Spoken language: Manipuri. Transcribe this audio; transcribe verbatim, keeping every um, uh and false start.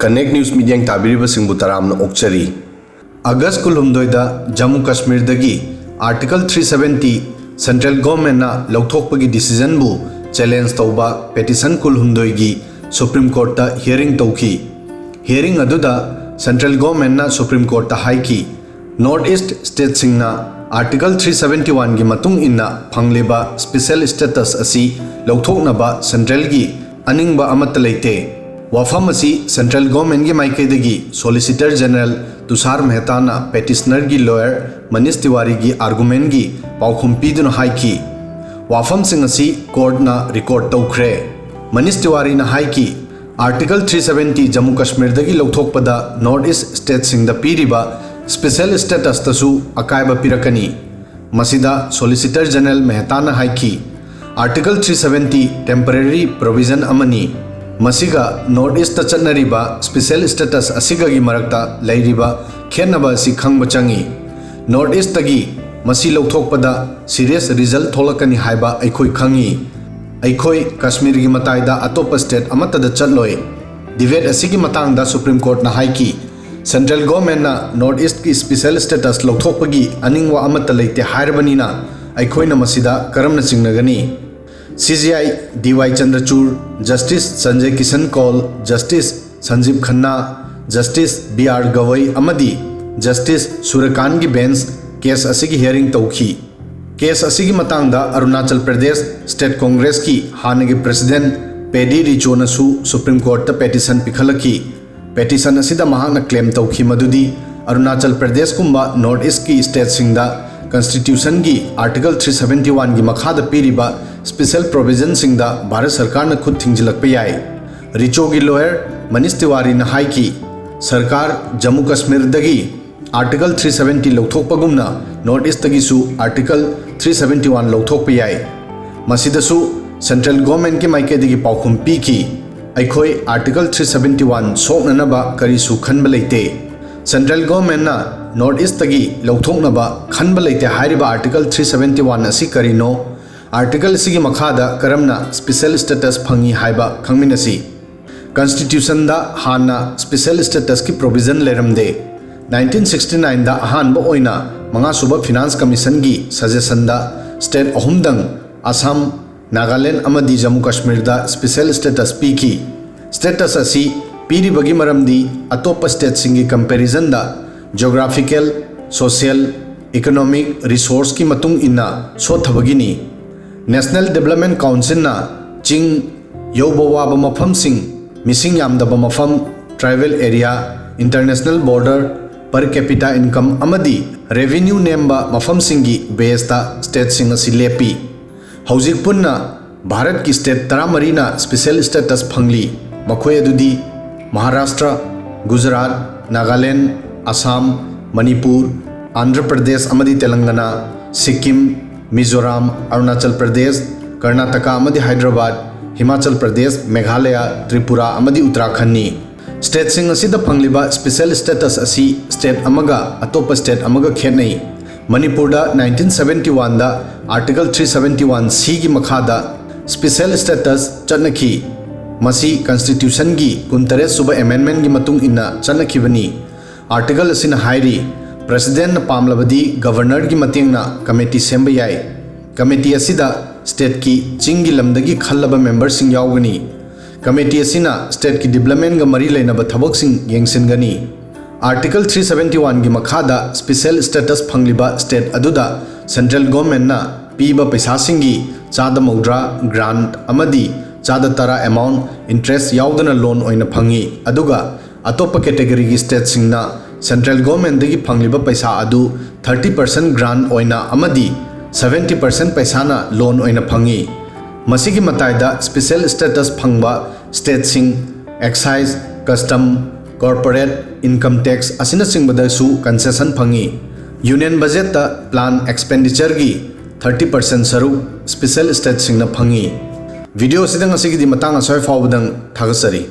Connect News ꯃꯤꯠꯌꯦꯡ ꯇꯥꯕꯤꯔꯤꯕꯁꯤꯡꯕꯨ ꯇꯔꯥꯝꯅ ꯑꯣꯛꯆꯔꯤ꯫ ꯑꯥꯒꯁ ꯀꯨꯟꯍꯨꯝꯗꯣꯏꯗ Jammu ꯀꯥꯁꯃꯤꯔꯗꯒꯤ Article three seventy Central Governmentꯅ ꯂꯧꯊꯣꯛꯄꯒꯤ decisionꯕꯨ challenge ꯇꯧꯕ petition ꯀꯨꯟꯍꯨꯝꯗꯣꯏꯒꯤ Supreme Courtꯇ hearing ꯇꯧꯈꯤ꯫ Hearing ꯑꯗꯨꯗ Central Governmentꯅ Supreme Courtꯇ ꯍꯥꯏꯈꯤ, North East stateꯁꯤꯡꯅ Article three seventy oneꯒꯤ ꯃꯇꯨꯡ ꯏꯟꯅ ꯐꯪꯂꯤꯕ special status ꯑꯁꯤ ꯂꯧꯊꯣꯛꯅꯕ Centralꯒꯤ ꯑꯅꯤꯡꯕ ꯑꯃꯠꯇ ꯂꯩꯇꯦ꯫ ꯋꯥꯐꯝ ꯑꯁꯤ Central Governmentꯒꯤ ꯃꯥꯏꯀꯩꯗꯒꯤ Solicitor General ꯇꯨꯁꯥꯔ ꯃꯦꯍꯇꯥꯅ petitionerꯒꯤ lawyer ꯃꯅꯤꯁ ꯇꯤꯋꯥꯔꯤꯒꯤ argumentꯒꯤ ꯄꯥꯎꯈꯨꯝ ꯄꯤꯗꯨꯅ ꯍꯥꯏꯈꯤ꯫ ꯋꯥꯐꯝꯁꯤꯡ ꯑꯁꯤ courtꯅ record ꯇꯧꯈ꯭ꯔꯦ꯫ ꯃꯅꯤꯁ ꯇꯤꯋꯥꯔꯤꯅ ꯍꯥꯏꯈꯤ, Article three seventy Jammu ꯀꯥꯁꯃꯤꯔꯗꯒꯤ ꯂꯧꯊꯣꯛꯄꯗ North East stateꯁꯤꯡꯗ ꯄꯤꯔꯤꯕ special statusꯇꯁꯨ ꯑꯀꯥꯏꯕ ꯄꯤꯔꯛꯀꯅꯤ꯫ ꯃꯁꯤꯗ Solicitor General ꯃꯦꯍꯇꯥꯅ ꯍꯥꯏꯈꯤ, Article three seventy temporary provision ꯑꯃꯅꯤ꯫ ꯃꯁꯤꯒ North Eastꯇ ꯆꯠꯅꯔꯤꯕ special status ꯑꯁꯤꯒꯒꯤ ꯃꯔꯛꯇ ꯂꯩꯔꯤꯕ ꯈꯦꯠꯅꯕ ꯑꯁꯤ ꯈꯪꯕ ꯆꯪꯏ꯫ North Eastꯇꯒꯤ ꯃꯁꯤ ꯂꯧꯊꯣꯛꯄꯗ serious result ꯊꯣꯛꯂꯛꯀꯅꯤ ꯍꯥꯏꯕ ꯑꯩꯈꯣꯏ ꯈꯪꯏ꯫ ꯑꯩꯈꯣꯏ ꯀꯥꯁꯃꯤꯔꯒꯤ ꯃꯇꯥꯏꯗ ꯑꯇꯣꯞꯄ state ꯑꯃꯠꯇꯗ ꯆꯠꯂꯣꯏ꯫ Debate ꯑꯁꯤꯒꯤ ꯃꯇꯥꯡꯗ Supreme Courtꯅ ꯍꯥꯏꯈꯤ, Central Governmentꯅ North Eastꯀꯤ special status ꯂꯧꯊꯣꯛꯄꯒꯤ ꯑꯅꯤꯡꯕ ꯑꯃꯠꯇ ꯂꯩꯇꯦ ꯍꯥꯏꯔꯕꯅꯤꯅ ꯑꯩꯈꯣꯏꯅ ꯃꯁꯤꯗ ꯀꯔꯝꯅ ꯆꯤꯡꯅꯒꯅꯤ? CJI DY Chandrachud, Justice Sanjay Kishan Kaul, Justice Sanjeev Khanna, Justice B R Gavai ꯑꯃꯗꯤ Justice ꯁꯨꯔ꯭ꯌꯀꯥꯟꯠꯒꯤ bench case ꯑꯁꯤꯒꯤ hearing ꯇꯧꯈꯤ꯫ Case ꯑꯁꯤꯒꯤ ꯃꯇꯥꯡꯗ ꯑꯔꯨꯅꯥꯆꯜ ꯄ꯭ꯔꯗꯦꯁ State Congressꯀꯤ ꯍꯥꯟꯅꯒꯤ President ꯄꯦꯗꯤ ꯔꯤꯆꯣꯅꯁꯨ Supreme Courtꯇ petition ꯄꯤꯈꯠꯂꯛꯈꯤ꯫ Petition ꯑꯁꯤꯗ ꯃꯍꯥꯛꯅ claim ꯇꯧꯈꯤ ꯃꯗꯨꯗꯤ Arunachal ꯄ꯭ꯔꯗꯦꯁꯀꯨꯝꯕ North Eastꯀꯤ stateꯁꯤꯡꯗ Constitutionꯒꯤ Article three seventy oneꯒꯤ ꯃꯈꯥꯗ ꯄꯤꯔꯤꯕ special provisionꯁꯤꯡꯗ ꯚꯥꯔꯠ ꯁꯔꯀꯥꯔꯅ ꯈꯨꯠ ꯊꯤꯡꯖꯤꯜꯂꯛꯄ ꯌꯥꯏ꯫ ꯔꯤꯆꯣꯒꯤ lawyer ꯃꯅꯤꯁ ꯇꯤꯋꯥꯔꯤꯅ ꯍꯥꯏꯈꯤ, ꯁꯔꯀꯥꯔ Jammu ꯀꯥꯁꯃꯤꯔꯗꯒꯤ Article three seventy ꯂꯧꯊꯣꯛꯄꯒꯨꯝꯅ North Eastꯇꯒꯤꯁꯨ Article three seventy one ꯂꯧꯊꯣꯛꯄ ꯌꯥꯏ꯫ ꯃꯁꯤꯗꯁꯨ Central Governmentꯀꯤ ꯃꯥꯏꯀꯩꯗꯒꯤ ꯄꯥꯎꯈꯨꯝ ꯄꯤꯈꯤ, ꯑꯩꯈꯣꯏ Article three seventy one ꯁꯣꯛꯅꯅꯕ ꯀꯔꯤꯁꯨ ꯈꯟꯕ ꯂꯩꯇꯦ꯫ Central Governmentꯅ North Eastꯇꯒꯤ ꯂꯧꯊꯣꯛꯅꯕ ꯈꯟꯕ ꯂꯩꯇꯦ ꯍꯥꯏꯔꯤꯕ Article three seventy one ꯑꯁꯤ ꯀꯔꯤꯅꯣ? Article ꯑꯁꯤꯒꯤ ꯃꯈꯥꯗ ꯀꯔꯝꯅ special status ꯐꯪꯏ ꯍꯥꯏꯕ ꯈꯪꯃꯤꯟꯅꯁꯤ꯫ Constitutionꯗ ꯍꯥꯟꯅ special statusꯀꯤ provision ꯂꯩꯔꯝꯗꯦ꯫ Nineteen sixty nineꯗ ꯑꯍꯥꯟꯕ ꯑꯣꯏꯅ ꯃꯉꯥꯁꯨꯕ Finance Commissionꯒꯤ suggestionꯗ state ꯑꯍꯨꯝꯗꯪ, ꯑꯁꯥꯝ, ꯅꯥꯒꯥꯂꯦꯟ ꯑꯃꯗꯤ ꯖꯝꯃꯨ ꯀꯥꯁꯃꯤꯔꯗ special status ꯄꯤꯈꯤ꯫ Status ꯑꯁꯤ ꯄꯤꯔꯤꯕꯒꯤ ꯃꯔꯝꯗꯤ ꯑꯇꯣꯞꯄ stateꯁꯤꯡꯒꯤ comparisonꯗ geographical, social, economic resourceꯀꯤ ꯃꯇꯨꯡ ꯏꯟꯅ ꯁꯣꯠꯊꯕꯒꯤꯅꯤ꯫ National Development Councilꯅ ꯆꯤꯡ, ꯌꯧꯕ ꯋꯥꯕ ꯃꯐꯝꯁꯤꯡ, ꯃꯤꯁꯤꯡ ꯌꯥꯝꯗꯕ ꯃꯐꯝ, tribal area, international border, per capita income ꯑꯃꯗꯤ revenue ꯅꯦꯝꯕ ꯃꯐꯝꯁꯤꯡꯒꯤ baseꯇ stateꯁꯤꯡ ꯑꯁꯤ ꯂꯦꯞꯄꯤ꯫ ꯍꯧꯖꯤꯛ ꯄꯨꯟꯅ ꯚꯥꯔꯠꯀꯤ state ꯇꯔꯥꯃꯔꯤꯅ special status ꯐꯪꯂꯤ꯫ ꯃꯈꯣꯏ ꯑꯗꯨꯗꯤ ꯃꯍꯥꯔꯥꯁꯇ꯭ꯔ, ꯒꯨꯖꯔꯥꯠ, ꯅꯥꯒꯥꯂꯦꯟ, ꯑꯁꯥꯝ, ꯃꯅꯤꯄꯨꯔ, ꯑꯟꯙ꯭ꯔ ꯄ꯭ꯔꯗꯦꯁ ꯑꯃꯗꯤ ꯇꯦꯂꯪꯒꯅꯥ, ꯁꯤꯛꯀꯤꯝ, ꯃꯤꯖꯣꯔꯥꯝ, ꯑꯔꯨꯅꯥꯆꯜ ꯄ꯭ꯔꯗꯦꯁ, ꯀꯔꯅꯥꯇꯀꯥ ꯑꯃꯗꯤ ꯍꯥꯏꯗ꯭ꯔꯕꯥꯗ, ꯍꯤꯃꯥꯆꯜ ꯄ꯭ꯔꯗꯦꯁ, ꯃꯦꯘꯥꯂꯌꯥ, ꯇ꯭ꯔꯤꯄꯨꯔꯥ ꯑꯃꯗꯤ ꯎꯠꯇꯔꯥꯈꯟꯅꯤ꯫ Stateꯁꯤꯡ ꯑꯁꯤꯗ ꯐꯪꯂꯤꯕ special status ꯑꯁꯤ state ꯑꯃꯒ ꯑꯇꯣꯞꯄ state ꯑꯃꯒ ꯈꯦꯠꯅꯩ꯫ ꯃꯅꯤꯄꯨꯔꯗ nineteen seventy oneꯗ Article three seventy one Cꯒꯤ ꯃꯈꯥꯗ special status ꯆꯠꯅꯈꯤ꯫ ꯃꯁꯤ Constitutionꯒꯤ ꯀꯨꯟꯇꯔꯦꯠ ꯁꯨꯕ amendmentꯀꯤ ꯃꯇꯨꯡ ꯏꯟꯅ ꯆꯠꯅꯈꯤꯕꯅꯤ꯫ Article ꯑꯁꯤꯅ ꯍꯥꯏꯔꯤ, Presidentꯅ ꯄꯥꯝꯂꯕꯗꯤ Governorꯒꯤ ꯃꯇꯦꯡꯅ committee ꯁꯦꯝꯕ ꯌꯥꯏ꯫ Committee ꯑꯁꯤꯗ stateꯀꯤ ꯆꯤꯡꯒꯤ ꯂꯝꯗꯒꯤ ꯈꯜꯂꯕ memberꯁꯤꯡ ꯌꯥꯎꯒꯅꯤ꯫ Committee ꯑꯁꯤꯅ stateꯀꯤ developmentꯒ ꯃꯔꯤ ꯂꯩꯅꯕ ꯊꯕꯛꯁꯤꯡ ꯌꯦꯡꯁꯤꯟꯒꯅꯤ꯫ Article three seventy oneꯒꯤ ꯃꯈꯥꯗ special status ꯐꯪꯂꯤꯕ state ꯑꯗꯨꯗ central governmentꯅ ꯄꯤꯕ ꯄꯩꯁꯥꯁꯤꯡꯒꯤ ꯆꯥꯗ ꯃꯧꯗ꯭ꯔꯥ grant ꯑꯃꯗꯤ ꯆꯥꯗ ꯇꯔꯥ amount interest ꯌꯥꯎꯗꯅ loan ꯑꯣꯏꯅ ꯐꯪꯏ, ꯑꯗꯨꯒ ꯑꯇꯣꯞꯄ categoryꯒꯤ stateꯁꯤꯡꯅ central governmentꯗꯒꯤ ꯐꯪꯂꯤꯕ ꯄꯩꯁꯥ ꯑꯗꯨ thirty percent grant ꯑꯣꯏꯅ ꯑꯃꯗꯤ seventy percent ꯄꯩꯁꯥꯅ loan ꯑꯣꯏꯅ ꯐꯪꯏ꯫ ꯃꯁꯤꯒꯤ ꯃꯇꯥꯏꯗ special status ꯐꯪꯕ stateꯁꯤꯡ excise, custom, corporate, income tax ꯑꯁꯤꯅꯆꯤꯡꯕꯗꯁꯨ concession ꯐꯪꯏ꯫ Union budgetꯇ plan expenditureꯒꯤ thirty percent ꯁꯔꯨꯛ special stateꯁꯤꯡꯅ ꯐꯪꯏ꯫ Video ꯑꯁꯤꯗ ꯉꯁꯤꯒꯤꯗꯤ ꯃꯇꯥꯡ ꯑꯁ꯭ꯋꯥꯏ ꯐꯥꯎꯕꯗꯪ꯫ ꯊꯥꯒꯠꯆꯔꯤ꯫